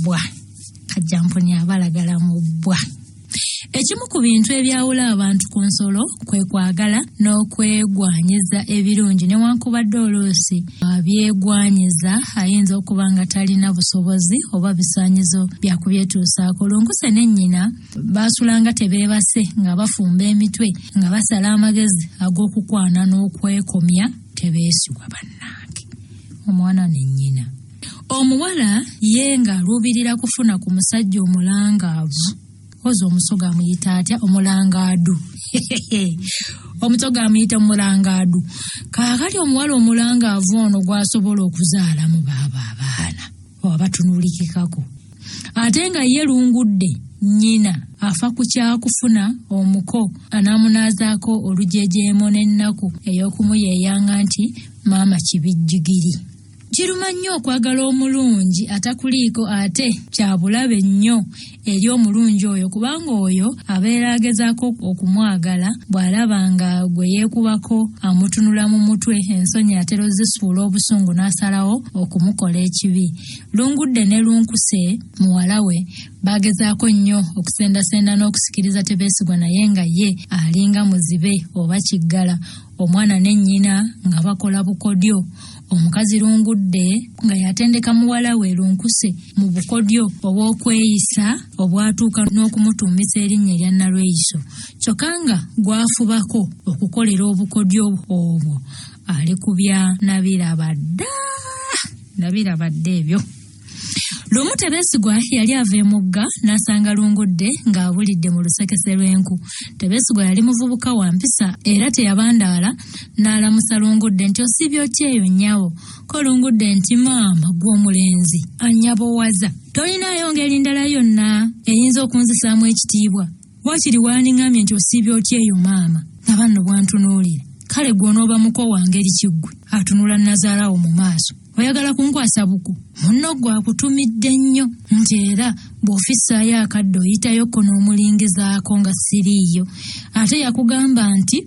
bbwa. Kajjampuni abalagala mu bbwa. Ekimu ku bintu ebyawula abantu ku nsolo kwe kwagala n'okwegwanyiza ebirungi newankubadde oluusi abyegwanyiza ayinza okuba nga talina busobozi oba bisaanyizo bya kubyetuusaako. Lunkuse ne nnyina baasulanga tebeebase nga bafumba emitwe nga basala amagezi ag'okukwana n'okwekomya tebeesigwa bannange omwana ne nnyina. Omuwala ye ng'aluubirira kufuna ku musajja omulangaavu. Oza omusoga amuyita atya? Omulangaadu. Omusoga amuyita omulangaadu. Kaakati omuwala omulangaavu ono gw'asobola okuzaalamu baaba abaana oba batunuulikikako. Ate nga ye lungudde nnyina afa ku kyakufuna omuko anaamunaazaako olujejeemo n'ennaku ey'okumuyeeyanga nti maama kibijjigiri. Kiruma nnyo okwagala omulungi atakuliiko ate kya bulabe nnyo eri omulungi oyo kubanga oyo abeera agezaako okumwagala bw'alaba nga gwe yeekubako amutunula mu mutwe ensonyi atera ozisuula obusungu n'asalawo okumukola ekibi. Lungudde ne Lunkuse muwala we baagezaako nnyo okusendasenda n'okusikiriza Tebeesigwa naye nga ye alinga muzibe oba kiggala omwana ne nnyina nga bakola bukodyo. Omukazi Lungudde nga yatendeka muwala we Lunkuse mu bukodyo obw'okweyisa obwatuuka n'okumutuumisa erinnya erya Nalweyiso kyokka nga gw'afubako okukolera obukodyo obwo ali ku bya nabiraba dda nabiraba dda ebyo. Lumu Tebeesigwa yali ava emugga n'asanga Lungudde ng'abulidde mu lusekese lw'enku. Tebeesigwa yali muvubuka wa mpisa era teyabandaala n'alamusa Lungudde nti osiibye otya eyo nnyabo? Ko Lungudde nti maama gwe omulenzi annyabowaza. Tolinaayo ngeri ndala yonna eyinza okunzisaamu ekitiibwa? Waakiri wandingambye nti osiibye otya eyo maama? Laba nno bw'antunuulira. Kale gwe onooba muko wa ngeri ki ggwe atunula nnazaala wo mu maaso? Oyagala kunkwasa buku? Munno gwe akutumidde nnyo nti era bw'ofissaayo akadde oyitayokko n'omulingizaako nga siriiyo. Ate yakugamba nti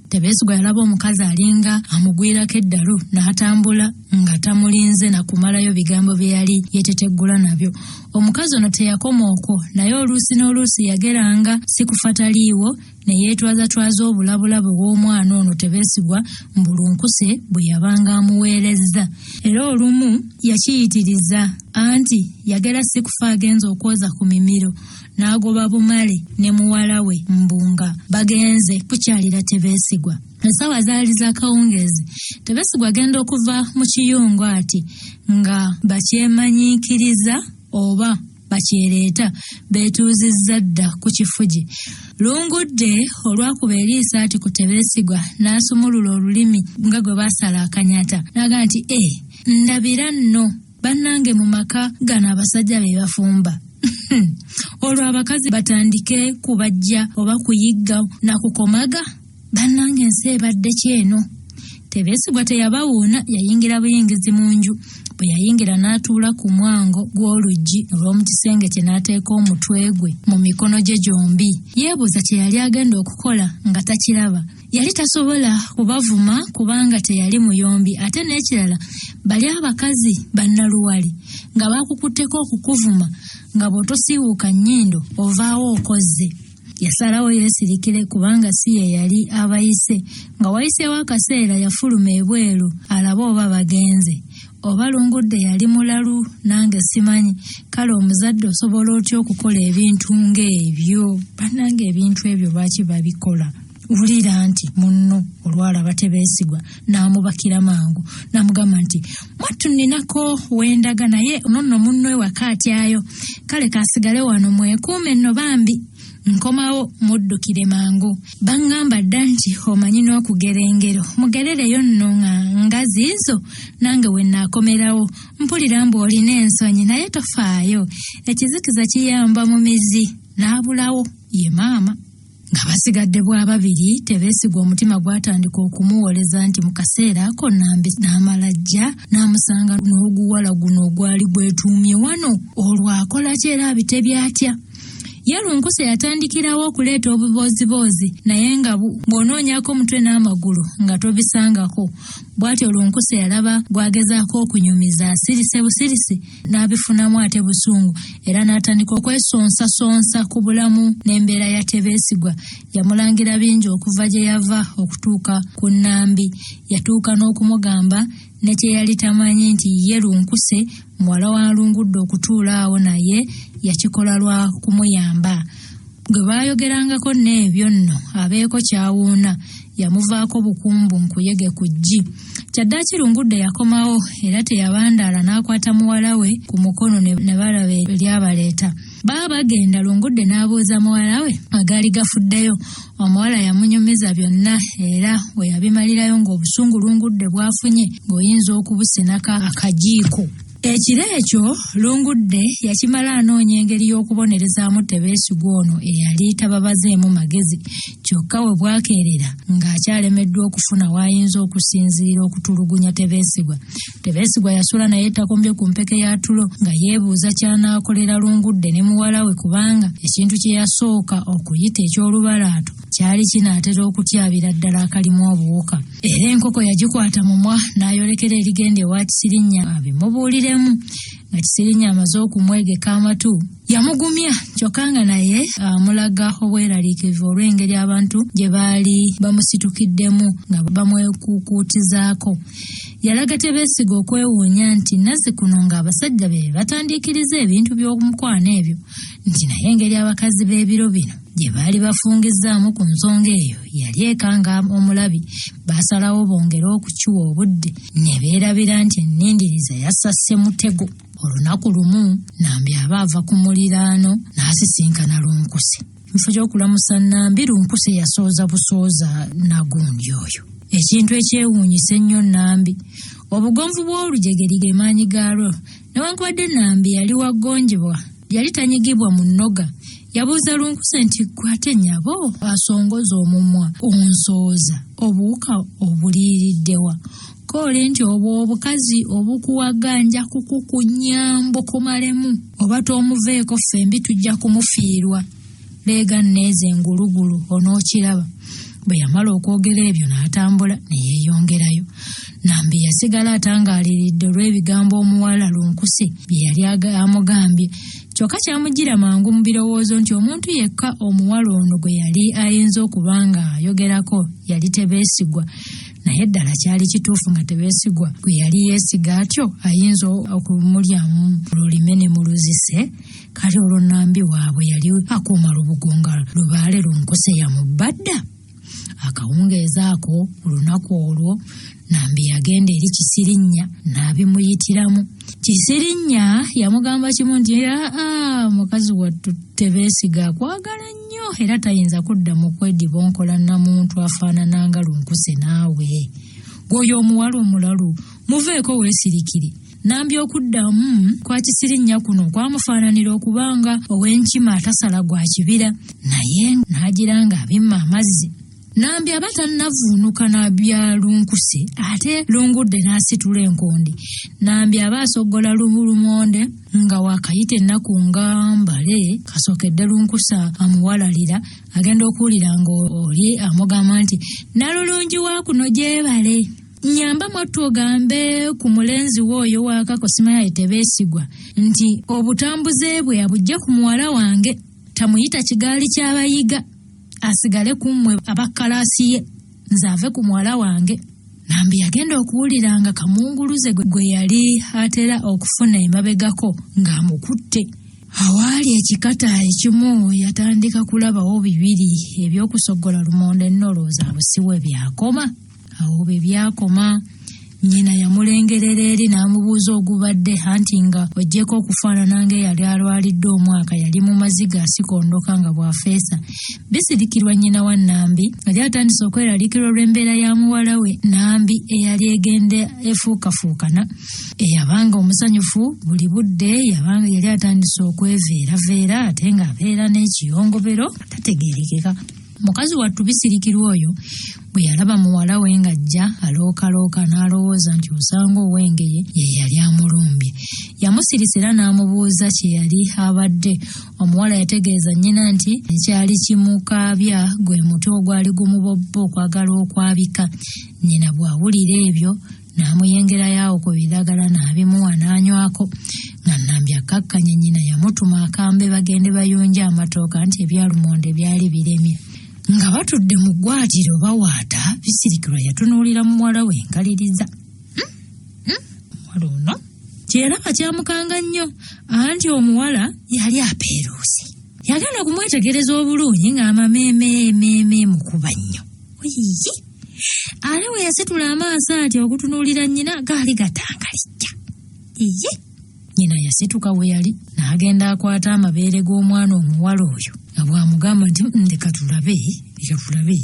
Tebeesigwa yalaba omukazi alinga amugwirako eddalu n'atambula nga tamulinze na kumalayo bigambo bye yali yeeteteggula nabyo. Omukazi ono teyakoma okwo naye oluusi n'oluusi yageranga si kufa taliiwo ne yeetwazatwaza obulabulabe bw'omwana ono Tebeesigwa mbu Lunkuse bwe yabanga amuweerezza. Era olumu yakiyitiriza anti yagera si kufa agenze okwoza ku mimiro n'agoba Bumale ne muwala we mbu nga bagenze kukyalira Tebeesigwa. Essaawa zaali za kawungeezi. Tebeesigwa agenda okuva mu kiyungu ati nga bakyemanyiikiriza oba bakyereeta beetuuzizza dda ku kifugi. Lungudde olwakuba eriiso ati ku Tebeesigwa n'asumulula olulimi nga gwe baasala akanyata n'agamba nti, Ee, ndabira nno! Bannange mu maka gano abasajja be bafumba. Olwo abakazi batandike kubajja oba kuyigga na kukomaga? Bannange ensi ebadde ki eno? Tebeesigwa teyabawuuna yayingira buyingizi mu nju. Bwe yayingira n'atuula ku mwango gw'oluggi olw'omu kisenge kye n'ateeka omutwe gwe mu mikono gye gyombi. Yeebuuza kye yali agenda okukola nga takiraba. Yali tasobola kubavuma kubanga teyali muyombi ate n'ekirala bali abakazi bannaluwali nga bakukutteko okukuvuma nga bw'otosiiwuuka nnyindo ovaawo okozze. Yasalawo yeesirikire kubanga si ye yali abayise. Nga wayiseewo akaseera yafuluma ebweru alabe oba bagenze. Oba Lungudde yali mulalu nange simanyi. Kale omuzadde osobola otya okukola ebintu ng'ebyo? Bannange ebintu ebyo lwaki babikola? Wulira nti munno olwalaba Tebeesigwa n'amubakira mangu n'amugamba nti mwattu nninako wendaga naye nonno munno ewaka atyayo kale kasigale wano mwekuume nno bambi nkomawo muddukire mangu. Baŋŋamba dda nti omanyi n'okugera engero mugerereyo nno nga nga ziizo nange we nnaakomerawo mpulira mbu olina ensonyi naye tofaayo ekizikiza kiyamba mu mizi n'abulawo ye maama. Nga basigadde bwa babiri, Tebeesigwa omutima gwatandika okumuwoleza nti mu kaseera ako Nambi n'amala ajja n'amusanga n'oguwala guno ogwali gwetuumye wano, olwo akola ki era abitebya atya? Ye Lunkuse yatandikirawo okuleeta obubooziboozi naye nga bw'onoonyaako omutwe n'amagulu nga tobisangako. Bw'atyo Lunkuse yalaba gw'agezaako okunyumiza asirise busirisi n'abifunamu ate busungu era n'atandika okwesonsasonsa ku bulamu n'embeera ya Tebeesigwa. Yamulangira bingi okuva gye yava okutuuka ku Nnambi. Yatuuka n'okumugamba ne kye yali tamanyi nti ye Lunkuse muwala wa Lungudde okutuula awo naye yakikola lwa kumuyamba. Gwe baayogerangako n'ebyo nno abeeko ky'awuuna yamuvaako bukumbu nkuyege ku ggi. Kyaddaaki Lungudde yakomawo era teyabandaala n'akwata muwala we ku mukono ne balaba eryabaleeta. Baba bagenda Lungudde n'abuuza muwala we agaali gafuddeyo. Omuwala yamunyumiza byonna era we yabimalirayo ng'obusungu Lungudde bw'afunye ng'oyinza okubusenako akajiiko. Ekiro ekyo Lungudde yakimala anoonya engeri y'okubonerezaamu Tebeesigwa ono eyali tababazeemu magezi kyokka we bwakeerera ng'akyalemeddwa okufuna w'ayinza okusinziira okutulugunya Tebeesigwa. Tebeesigwa yasula naye takombye ku mpeke ya tulo nga yeebuuza ky'anaakolera Lungudde ne muwala we kubanga ekintu kye yasooka okuyita eky'olubalaato kyali kinaatera okutyabira ddala akalimu obuwuka. Era enkoko yagikwata mumwa n'ayolekera erigenda ewa Kisirinnya abimubuuliremu. Nga Kisirinnya amaze okumwegeka amatu, yamugumya kyokka nga naye amulaga obweraliikirivu olw'engeri abantu gye baali bamusitukiddemu nga bamwekuukuutizaako. Yalaga Tebeesiga okwewuunya nti nazzikuno ng'abasajja be batandiikiriza ebintu by'omukwano ebyo nti naye engeri abakazi b'ebiro bino gye baali bafungizzaamu ku nsonga eyo yali ekanga omulabi. Baasalawo bongere okukiwa obudde ne beerabira nti ennindiriza yasasse mutego. Olunaku lumu Nambi aba ava ku muliraano n'asisinkana Lunkuse. Mu kifo ky'okulamusa Nambi, Lunkuse yasooza busooza nagundi oyo. Ekintu ekyewuunyisa ennyo Nambi, obugonvu bw'olujegere ge maanyi gaalwo. Newankubadde Nambi yali wa ggonjebwa, yali tanyigibwa mu nnoga. Yabuuza Lunkuse nti, Ggwe ate nnyabo asongoza omumwa onsooza, obuwuka obuliiridde wa? Ko oli nti, Obwo obukazi obukuwaga nja kukukunya mbukumalemu. Oba toomuveeko ffembi tujja kumufiirwa. Leega nno ezo engulugulu onookiraba. Bwe yamala okwogera ebyo n'atambula ne yeeyongerayo. Nambi yasigala atangaaliridde olw'ebigambo omuwala Lunkuse bye yali amugambye. Kyokka kyamujjira mangu mu birowoozo nti omuntu yekka omuwala ono gwe yali ayinza okuba ng'ayogerako yali Tebeesigwa. Naye ddala kyali kituufu nga Tebeesigwa gwe yali yeesiga atyo ayinza okumulyamu lulime ne muluzise? Kale olwo Nambi waabwe yali akuuma lubugo nga lubaale Lunkuse yamubba dda? Akawungeezi ako ku lunaku olwo Nambi yagenda eri Kisirinnya n'abimuyitiramu. Kisirinnya yamugamba kimu nti aa mukazi wattu Tebeesiga akwagala nnyo era tayinza kudda mu kwedibonkola na muntu afaanana nga Lunkuse naawe. Ggwe oyo omuwala omulalu muveeko weesirikire. Nambi okuddamu kwa Kisirinnya kuno kwamufaananira okuba nga ow'enkima atasala gwa kibira naye n'agira ng'abimma amazzi. Nambi aba tannavvuunuka na bya Lunkuse ate Lungudde n'asitula enkundi. Nambi aba asoggola lumonde nga waakayita ennaku nga mbale kasookedde Lunkuse amuwalalira agenda okuwulira ng'oli amugamba nti Nalulungi wa kuno gyebale. Nyamba mwattu ogambe ku mulenzi wo oyo waakako simanyi Tebeesigwa nti obutambuze bwe abujje ku muwala wange tamuyita kigaali ky'abayiga asigale ku mmwe abakkalaasi ye nze ave ku muwala wange. Nambi yagenda okuwulira nga kamunguluze gwe yali atera okufuna emabegako ng'amukutte. Awaali ekikata ekimu yatandika kulabawo bibiri eby'okusoggola lumonde n'olowooza abusiwe byakoma. Awo bwe byakoma nnyina yamulengerera eri n'amubuuza ogubadde anti nga oggyeko okufaanana ng'eyali alwalidde omwaka yali mu maziga asikondoka nga bw'afeesa. Bisirikirwa nnyina wa Nambi yali atandise okweraliikirwa olw'embeera ya muwala we Nambi eyali egenda efuukafuukana. Eyabanga omusanyufu buli budde yabanga yali atandise okweveeraveera ate ng'abeera n'ekiyongobero atategeerekeka. Mukazi wattu Bisirikirwa oyo bwe Bwe yalaba muwala we ng'ajja alookalooka n'alowooza nti osanga ow'engeye ye yali amulumbye. Yamusirisa era n'amubuuza kye yali abadde. Omuwala yategeeza nnyina nti ekyali kimukaabya gwe mutwe ogwali gumubobba okwagala okwabika. Nnyina bw'awulira ebyo n'amuyengerayo awo ku biragala n'abimuwa n'anywako. Nga Nnambi akkakkanye nnyina yamutuma akambe bagende bayonje amatooke anti ebyalumonde byali biremye. Nga batudde mu ggwaatiro bawaata, Bisirikirwa yatunuulira muwala we nkaliriza. Omuwala ono kye yalaba kyamukanga nnyo anti omuwala yali apeeruuse. Yagenda okumwetegereza obulungi ng'amameeme emeeme emukuba nnyo. Oyiyi! Ate bwe yasitula amaaso ati okutunuulira nnyina gaali gatangalijja. Iye! Nnyina yasituka we yali n'agenda akwata amabeere g'omwana omuwala oyo nga bw'amugamba nti leka tulabe, leka tulabe.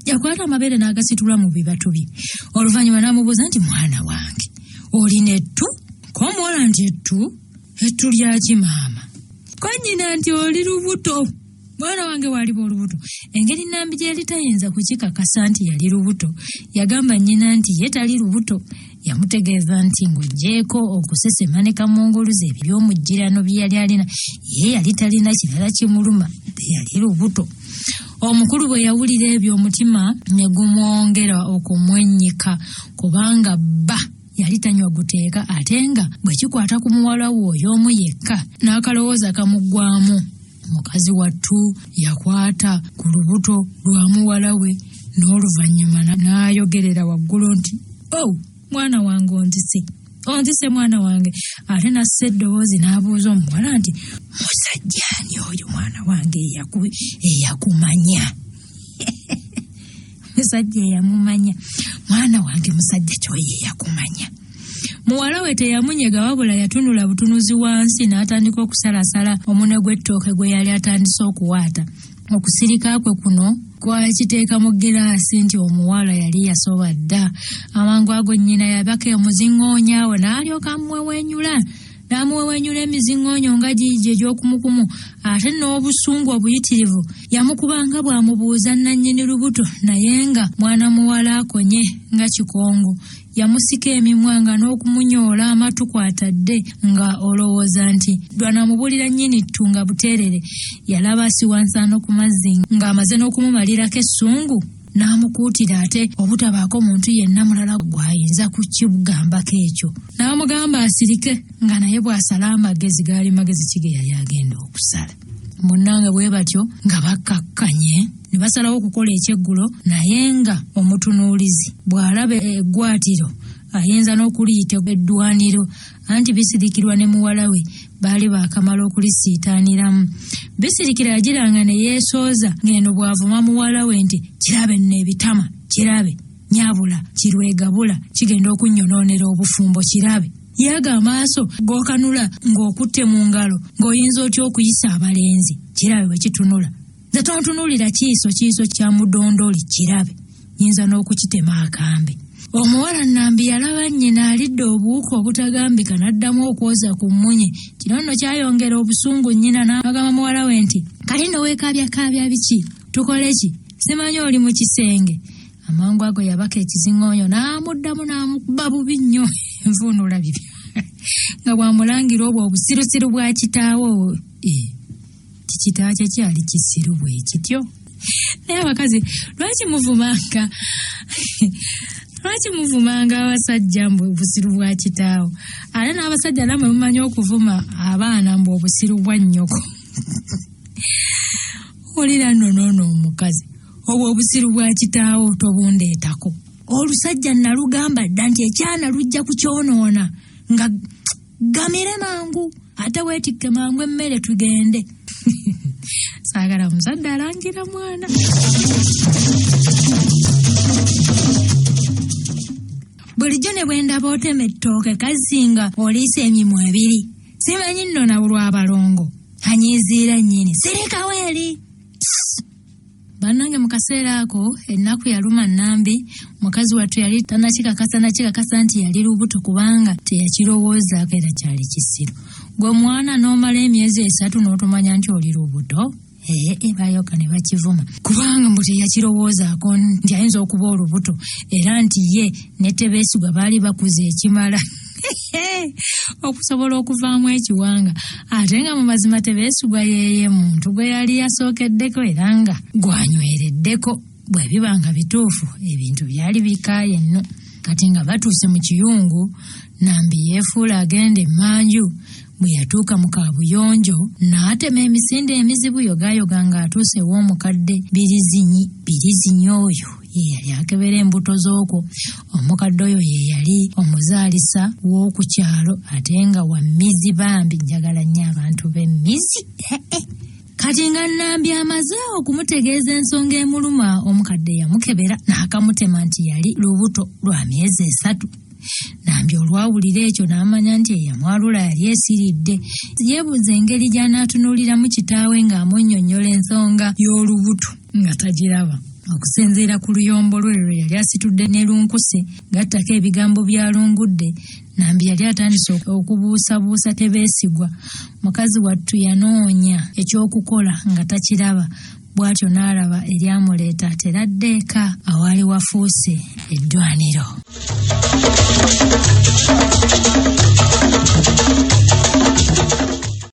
Yakwata amabeere n'agasitula mu bibatu bye. Oluvannyuma n'amubuuza nti mwana wange olina ettu? Ko omuwala nti ettu? Ettu lyaki maama? Ko nnyina nti oli lubuto. Mwana wange waliba olubuto. Engeri Nambi gye yali tayinza kukikakasa nti yali lubuto, yagamba nnyina nti ye tali lubuto. Yamutegeeza nti ng'oggyeeko okusesema ne kamunguluze eby'omujjirano bye yali alina, ye yali talina kirala kimuluma, teyali lubuto. Omukulu bwe yawulira ebyo omutima ne gumwongera okumwennyika kubanga bba yali tanywa guteeka ate nga bwe kikwata ku muwala we oyo omu yekka n'akalowooza kamuggwamu. Mukazi wattu yakwata ku lubuto lwa muwala we n'oluvannyuma n'ayogerera waggulu nti oh mwana wange onzise onzise mwana wange ate n'assa eddoboozi n'abuuza omuwala nti musajja ani oyo mwana wange eyakumanya musajja eyamumanya mwana wange musajja kyoyo eyakumanya Muwala we teyamunyega wabula yatunula butunuzi wansi n'atandika okusalasala omunwe gw'ettooke gwe yali atandise okuwaata. Okusirika kwe kuno kwakiteeka mu giraasi nti omuwala yali yasoba dda. Amangu ago nnyina yabaka omuziŋŋoonyo awo n'alyoka amuwewenyula n'amuwewenyula emiziŋŋoonyo nga giigyo egy'okumukumu ate n'obusungu obuyitirivu. Yamukubanga bw'amubuuza nnannyini lubuto naye nga mwana muwala akonye nga kikongo. Yamusika emimwa nga n'okumunyoola amatu kw'atadde nga olowooza nti lw'anaamubuulira nnyini ttu nga buteerere. Yalaba asiwa nsaano ku mazzi ng'amaze n'okumumalirako essungu n'amukuutira ate obutabaako muntu yenna mulala gw'ayinza kukigambako ekyo. N'amugamba asirike nga naye bw'asala amagezi gaali magezi ki ge yali agenda okusala. Munnange bwe batyo nga bakkakkanye ne basalawo okukola ekyeggulo naye nga omutunuulizi bw'alaba eggwatiro ayinza n'okuliyita eddwaniro anti Bisirikirwa ne muwala we baali baakamala okulisiitaaniramu. Bisirikira yagiranga ne yeesooza ng'eno bw'avuma muwala we nti kirabe nno ebitama kirabe nyabula kirwegabula kigenda okunnyonoonera obufumbo kirabe. Yaaga amaaso g'okanula ng'okutte mu ngalo ng'oyinza otya okuyisa abalenzi kirabe bwe kitunula. Nze tontunuulira kiiso kiiso kya mudondoli kirabe nyinza n'okukitema akambe. Omuwala Nambi yalaba nnyina alidde obuwuka obutagambika n'addamu okwoza ku mmunye. Kino nno kyayongera obusungu nnyina n'agamba muwala we nti kale nno weekaabyakaabya biki? Tukole ki? Simanyi oli mu kisenge. Amangu ago yabaka ekiziŋoonyo n'amuddamu n'amukuba bubi nnyo envuunula bibyo nga bw'amulangira obwo obusirusiru bwa kitaawe. Kikitaawo kye kyali kisiru bwe kityo. Naye abakazi lwaki muvumanga lwaki muvumanga abasajja mbu obusiru bwa kitaawo ate n'abasajja namwe mumanyi okuvuma abaana mbu obusiru bwa nnyoko. Wulira nno n'ono omukazi obwo obusiru bwa kitaawo tobundeetako. Olusajja nalugamba dda nti ekyana lujja kukyonoona nga gamire mangu ate weetikke mangu emmere tugende. Saagala muzadde alangira mwana. Bulijjo ne bwe ndaba otema ettooke kazzi nga oliisa emimwa ebiri. Simanyi nno na lw'abalongo. Anyiiziira nnyini. Sirikawo eri. Bannange mu kaseera ako ennaku yaluma Nambi. Mukazi wattu yali tannakikakasa nakikakasa nti yali lubuto kubanga teyakirowoozaako era kyali kisiru. Gwe mwana n'omala emyezi 3 n'otomanya nti oli lubuto? Ee, baayoka ne bakivuma kubanga mbu teyakirowoozaako nti ayinza okuba olubuto, era nti ye ne Tebeesigwa baali bakuze ekimala okusobola okuvaamu ekiwanga, ate nga mu mazima Tebeesigwa yeeye muntu gwe yali yasookeddeko era nga gwanywereddeko. Bwe biba nga bituufu, ebintu byali bikaaye nno. Kati nga batuuse mu kiyungu, Nambi yeefuula agenda emmanju. Bwe yatuuka mu kaabuyonjo, n'atema emisinde emizibu yogaayoga ng'atuuse ew'omukadde Birizinyi. Birizinyi oyo ye yali akebera embuto z'okwo. Omukadde oyo ye yali omuzaalisa w'oku kyalo ate nga wa mmizi. Bambi njagala nnyo abantu b'emmizi. Eh, eh. Kati nga Nambi amaze okumutegeeza ensonga emuluma, omukadde yamukebera n'akamutema nti yali lubuto lwa myezi 3. Nambi olwawulira ekyo n'amanya nti eyamwalula yali esiridde. Yeebuuza engeri gy'anaatunuuliramu kitaawe ng'amunnyonnyola ensonga y'olubuto nga tagiraba. Okusinziira ku luyombo lwe lwe yali asitudde ne Lunkuse, gattako ebigambo bya Lungudde, Nambi yali atandise okubuusabuusa Tebeesigwa. Mukazi wattu yanoonya eky'okukola nga takiraba, bw'atyo n'alaba eryamuleeta teradde eka awaali wafuuse eddwaniro.